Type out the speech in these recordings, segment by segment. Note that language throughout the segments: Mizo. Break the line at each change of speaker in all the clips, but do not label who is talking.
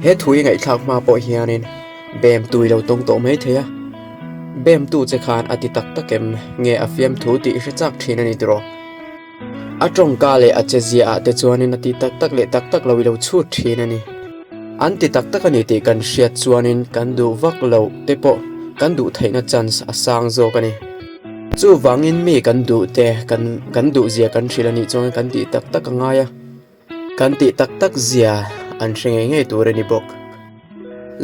He thu i ngaihthlak hma pawh hianin bem tu i lo tawng tawh mai thei a, bem tu che khan a ti tak tak em nge a fiamthu tih i hre chak thin a ni tiraw? A tawngka leh a che ziah ah te chuanin a ti tak tak leh tak tak lo i lo chhut thin a ni. An ti tak tak a ni tih kan hriat chuanin kan duh vak loh te pawh kan duh theihna chance a sang zawk a ni. Chuvangin mi kan duh te kan kan duh zia kan hrilh a nih chuan kan tih tak tak a ngai a. Kan tih tak tak zia an hre ngei ngei tur a ni bawk.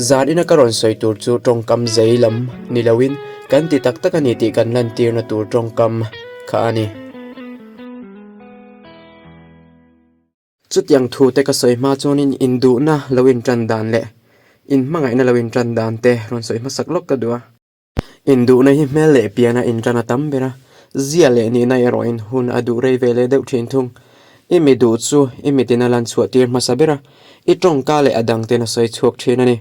Zan ina ka rawn sawi tur chu tawngkam zei lam ni loin kan ti tak tak a ni tih kan lantirna tur tawngkam kha a ni. Chutiang thu te ka sawi hma chuanin induhna lo intan dan leh inhmangaihna lo intan dan te rawn sawi hmasak lawk ka duh a. Induhna hi hmel leh pian a intan a tam ber a, zia leh nihna erawhin hun a duh rei ve leh deuh thin thung. I mi duh chu i mitin a lan chhuah tir hmasa ber a, i tawngka leh a dangten a sawi chhuak thin a ni.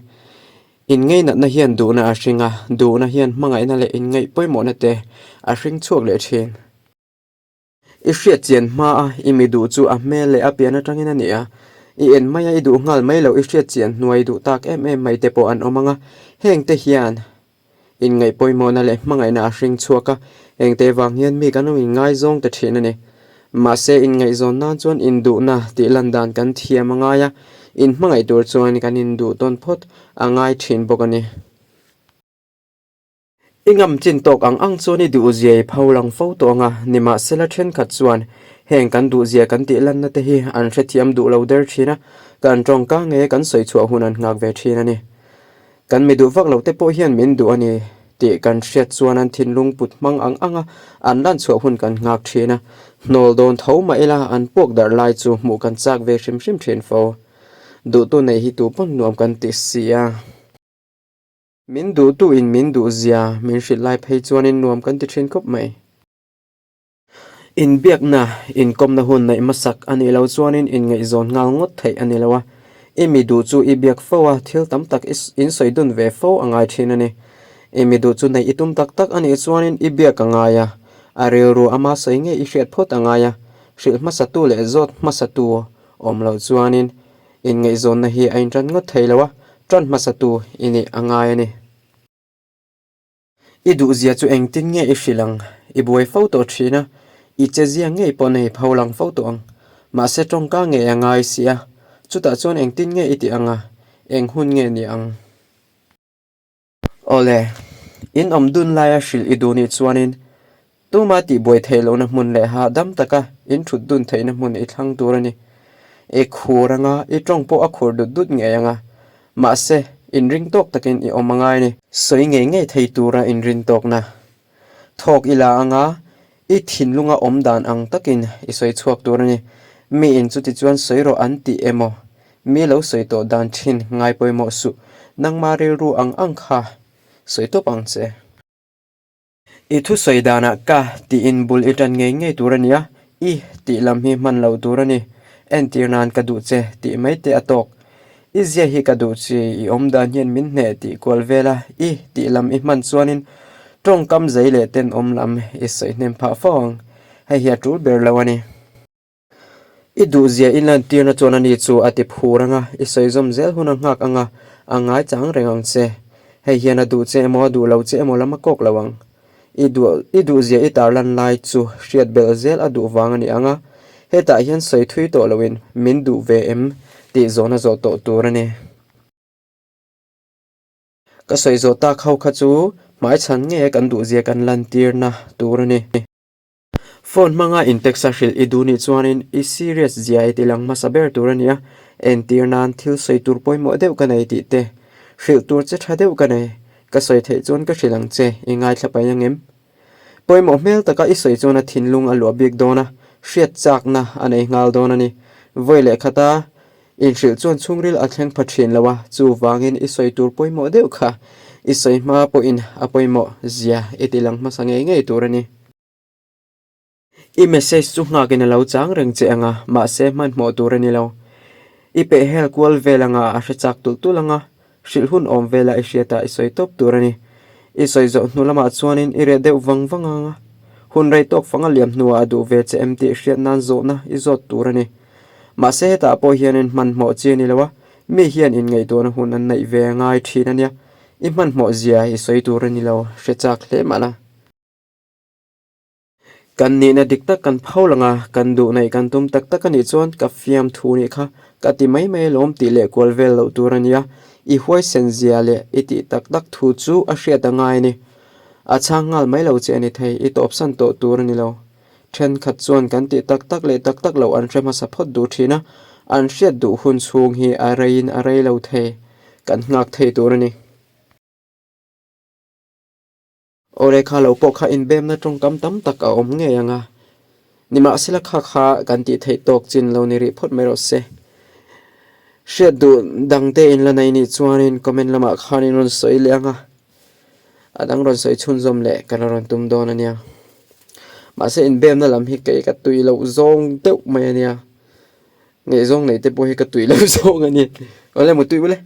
Inngainatna hian duhna a hring a, duhna hian hmangaihna leh inngaih pawimawhna te a hring chhuak leh thin. I hriat chian hma a, i mi duh chu a hmel leh a pian atangin a ni a. I en mai a, i duh nghal mai loh, i hriat chian hnuai duh tak em em mai te pawh an awm ang a. Heng te hian inngaih pawimawhna leh hmangaihna a hring chhuak a, heng te vang hian mi kan lo inngaizawng ta thin a ni. Mahse, inngaihzawn nan chuan induhna tih lan dan kan thiam a ngai a, inhmangaih tur chuan kan induh tawn phawt a ngai thin bawk a ni. I ngam chin tawk ang ang chuan i duhzia i pho lang fo tawh ang a, nimahsela thenkhat chuan heng kan duhzia kan tih lanna te hi an hrethiam duh lo der thin a, kan tawngka nge kan sawi chhuah hun an nghak ve thin a ni. Kan mi duh vak lo te pawh hian min duh a ni tih kan hriat chuan an thinlung put hmang ang ang a, an lan chhuah hun kan nghak thin a, hnawl dawn tho mah ila an puak darh lai chu hmuh kan chak ve hrim hrim thin fo. Duhtu neih hi tu pawn nuam kan ti si a. Min duhtu in min duh zia min hrilh lai phei chuanin nuam kan ti thin khawp mai. Inbiakna, inkawmna hun neih hmasak a nih loh chuanin inngaihzawn nghal ngawt theih a ni lo a. I mi duh chu i biak fo a, thil tam tak i insawi dun ve fo a ngai thin a ni. I mi duh chu neih i tum tak tak a nih chuanin i biak a ngai a, a rilru ama sawi ngei i hriat phawt a ngai a, hrilh hmasatu leh zawt hmasatu awm loh chuanin Inngaihzawnna hi a intan ngawt thei lo a, tan hmasatu i nih a ngai a ni. I duhzia chu engtin nge i hrilh ang? I buai fo tawh thin a, i chezia ngei pawh nei pho lang fo tawh ang. Mahse tawngka ngei a ngai si a, chutah chuan engtin nge i tih ang a, eng hun nge ni ang? Awle, in awm dun laia hrilh i duh nih chuanin tuma tihbuai theih lohna hmun leh hahdam taka in thut dun theihna hmun i thlang tur a ni. I khur anga i tawng pawh a khur dut dut ngei anga, mahse inring tawk takin i awm angai a ni. Sawi ngei ngei thei tura inrin tawkna thawk i la anga i thinlunga awm dan ang takin i sawi chhuak tur a ni. Miin chuti chuan sawi rawh an tih emaw Mi lo sawi tawh dan thin ngai pawimawh suh, nangma rilru ang ang kha sawi tawp ang che. I thusawi danah ka tiin bul i tan ngei ngei tur a nia, i tih lam hi hman loh tur a ni. Entir nan ka duh che tih mai te a tawk. I zia hi ka duh chi, i awm dan hian min hneh tih kual vel a, i tih lam i hman chuanin tawngkam zei leh tenawm lam i sawi hnem phah fo ang. Hei hi a tul ber lo a ni. I duhzia i lantirna chuan ani chu a ti phur ang a, i sawi zawm zel hun a nghak ang a, a ngaichang reng ang che. Hei hian a duh che emaw a duh lo che emaw lam a kawk lo ang. I duh i duhzia i tarlan lai chu hriat belh zel a duh vang a ni ang a, hetah hian sawi thui tawh loin min duh ve em tih zawhna zawh tawh tur a ni. Ka sawi zawh tak ho kha chu hmaichhan nge kan duhzia kan lantirna tur a ni. Phone hmanga in text a hrilh i duh nih chuanin i serious zia i ti lang hmasa ber tur a ni a, entir nan thil sawi tur pawimawh deuh ka nei tih te, hrilh tur che tha deuh ka nei, ka sawi theih chuan ka hrilh ang che i ngaithla paih ang em? Pawimawh hmel taka i sawi chuan a thinlung a luah bik dawn a, hriat chakna a nei nghal dawn a ni. Vawi leh khata inhrilh chuan chhungril a thleng pha thin lo a, chuvangin i sawi tur pawimawh deuh kha i sawi hma pawhin a pawimawh zia i ti lang hmasa ngei ngei tur a ni. I message chu nghakin a lo chang reng che ang a, mahse hmanhmawh tur a ni lo. I pehhel kual vel anga a hre chak tulh tulh ang a, hrilh hun awm vela i hriatah i sawi tawp tur a ni. I sawi zawh hnu lamah chuanin i reh deuh vang vang ang a, hun rei tawk fang a liam hnuah a duh ve che em tih hriat nan zawhna i zawt tur a ni. Mahse hetah pawh hianin hmanhmawh chi a ni lo a, Mi hian inngaihtuahna hun an neih ve a ngai thin a nia. I hmanhmawh zia i sawi tur a ni lo, hre chak hle mah la. Kan nihna dik tak kan pho lang a, kan duh neih kan tum tak tak a nih chuan ka fiam thu nih kha ka ti mai mai alawm tih leh kual vel loh tur a nia. I huaisen zia leh i tih tak tak thu chu a hriat a ngai a ni. A chhang nghal mai lo che a ni thei, i tawpsan tawh tur a ni lo. Thenkhat chuan kan tih tak tak leh tak tak loh an hre hmasa phawt duh thin a, an hriat duh hun chhung hi a reiin a rei lo thei, kan nghak thei tur a ni. Aw lehkha lo pawh kha inbemna tawngkam tam tak a awm ngei ang a, nimahsela kha kha kan tih theih tawk chin lo ni rih phawt mai rawh se. Hriat duh dangte in la nei nih chuanin comment lamah khan in rawn sawi leh ang a. A dang rawn sawi chhunzawm leh ka la rawn tum dawn a nia. Mahse inbemna lam hi kei ka tui loh zawng deuh mai a nia. Ngaihzawng neih te pawh hi ka tui loh zawng a ni. Awle mutui ule.